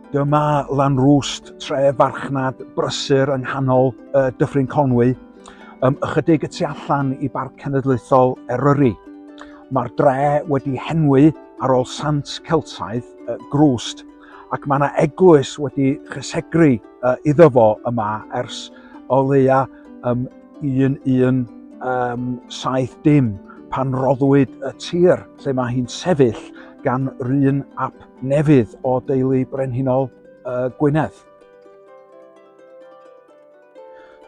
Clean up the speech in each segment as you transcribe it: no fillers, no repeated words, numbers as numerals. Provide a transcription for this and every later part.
Dyma Lanrwst, tre farchnad brysur yng nghanol uh, Dyffryn Conwy, um, ychydig y tu allan i Barc Cenedlaethol Eryri. Mae'r dre wedi henwi ar ôl Sant Celtaidd, uh, Grwst, ac mae yna eglwys wedi chysegru uh, iddo fo yma ers o leia um, 1170 pan roddwyd y tir lle mae hi'n sefyll gan Rhun ap Nefydd o deulu brenhinol uh, Gwynedd.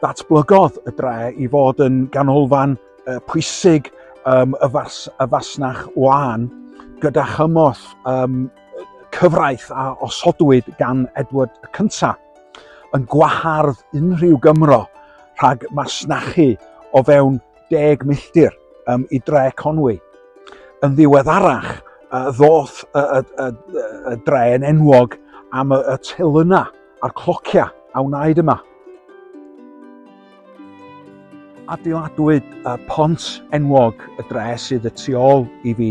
Datblygodd y dre i fod yn ganolfan uh, pwysig um, y, fas, y fasnach wlân gyda chymorth um, cyfraith a osodwyd gan Edward y Cyntaf yn gwahardd unrhyw Gymro rhag masnachu o fewn 10 milltir um, i dre Conwy. Yn ddiweddarach, uh, ddoth y, y, y, y dre yn enwog am y, y telynau a'r clociau a wnaed yma. Adeiladwyd y pont enwog y dre sydd y tu ôl i fi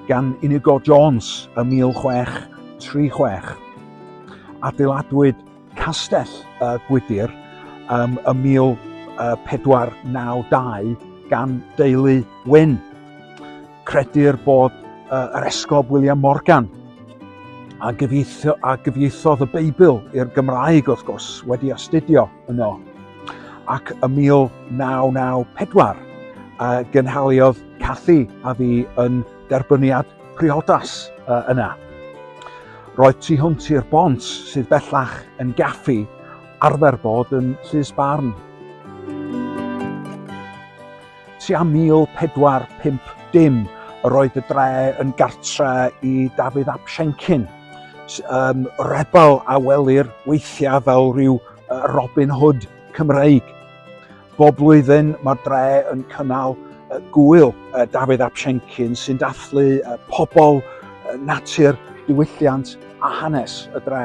gan Inigo Jones ym 1636. Adeiladwyd Castell y Gwydir um, ym 1492 gan deulu Wyn. Credir bod uh, yr esgob William Morgan a, gyfieitho, a gyfieithodd y Beibl i'r Gymraeg wrth gwrs wedi astudio yno. Ac ym 1994 uh, gynhaliodd Cathy a fi yn derbyniad priodas uh, yna. Roedd tu hwnt i'r bont sydd bellach yn gaffi arfer bod yn llys barn. Tua 1450 yr oedd y dre yn gartre i Dafydd ap Siencyn, um, rebel a welir weithiau fel rhyw Robin Hood Cymreig. Bob blwyddyn mae'r dre yn cynnal gŵyl Dafydd ap Siencyn sy'n dathlu pobl, natur, diwylliant a hanes y dre.